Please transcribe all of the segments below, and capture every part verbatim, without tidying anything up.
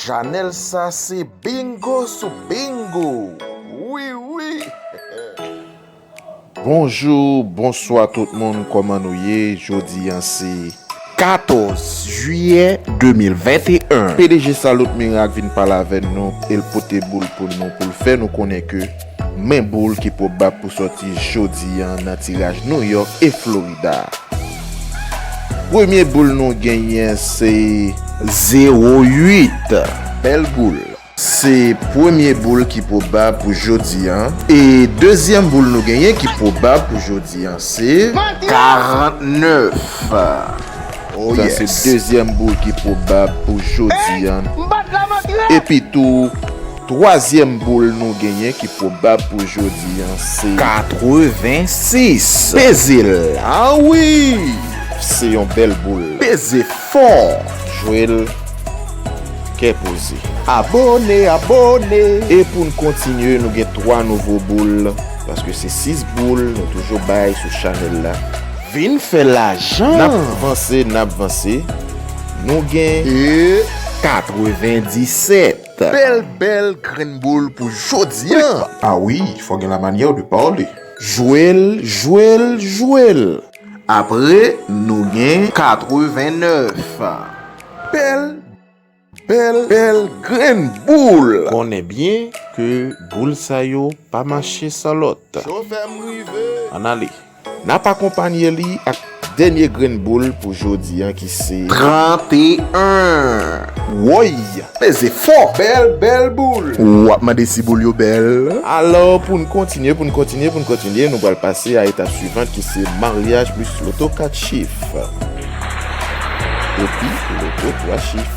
Chanèl sa se bingo sou bingo. Wi, wi. Bonjou, bonswa tout moun, kòman nou ye? Jodi a se katòz jiyè de mil venteyen. P D G Salut Miracle vin pale avè nou, e l pote boul pou nou, pou l fè nou konnen ke men boul ki pwobab pou sòti jodi a nan tiraj New York e Florida. Premye boul nou genyen se zewo uit. Bèl boul. Se premye boul ki pwobab pou jodi a. E dezyèm boul nou genyen ki pwobab pou jodi a se karantnèf. Oh, sa se yes. Dezyèm boul ki pwobab pou jodi a. Epi tou, twazyèm boul nou genyen ki pwobab pou jodi a se katrevensis. Peze l. Ah wi! Se yon bèl boul. Peze fò. Jwe l kè poze. Abòne, abòne. E pou n kontinye, nou gen twa nouvo boul, paske se sis boul nou toujou bay sou chanèl la. Vin fè lajan. N ap vanse, n ap vanse. Nou gen e katrevendisèt. Bèl, bèl grenn boul pou jodi a. Ah wi, fò gen la manyè de pale. Jwe l, jwe l, jwe l. Apre, nou gen katrevennèf. Bèl, bèl, bèl grenn boul. Konnen byen ke boul sa yo pa mache san lòt. Chofè m rive. Ann ale. N ap akonpanye li ak dènye grenn boul pou jodi a ki se tranteyen. Woy! Peze fò! Bèl, bèl boul! W ap mande si boul yo bèl. Alò, pou n kontinye, pou n kontinye, pou n kontinye, nou pral pase a etap swivan ki se maryaj plis loto kat chif. Epi loto twa chif.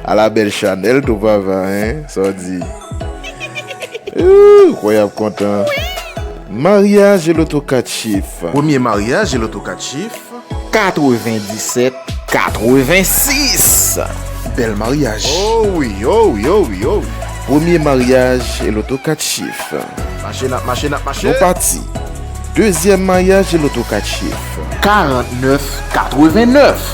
Ala bèl chanèl tou papa, en? Sa w di? Ooh, kwè y ap kontan. Maryaj e loto kat chif. Premye maryaj e loto kat chif. Katrevendisèt, katrevensis. Bèl maryaj. Oh wi, oh wi, oh wi, oh wi. Premye maryaj e loto kat chif. Mache, n ap mache, n ap mache. Nou pati. Dezyèm maryaj e loto kat chif. Karantnèf, katrevennèf.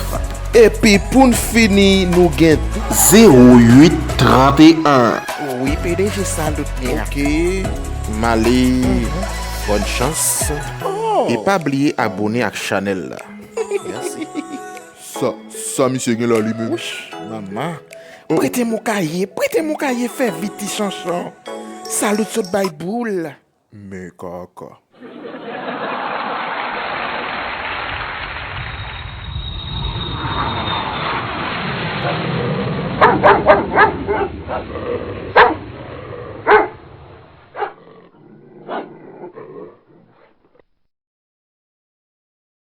Epi pou n fini, nou gen zewo uit, tranteyen. Wi, P D G Salut Miracle. Ok. M ale. Mhm. Bòn chans. Oh. E pa bliye abòne ak chanèl la. Mèsi. Sa, sa misye gen la li menm? Wouch, manman. Oh. Prete m yon kaye, prete m yon kaye, fè vit ti chanchon. Salut sot bay boul. Men kaka.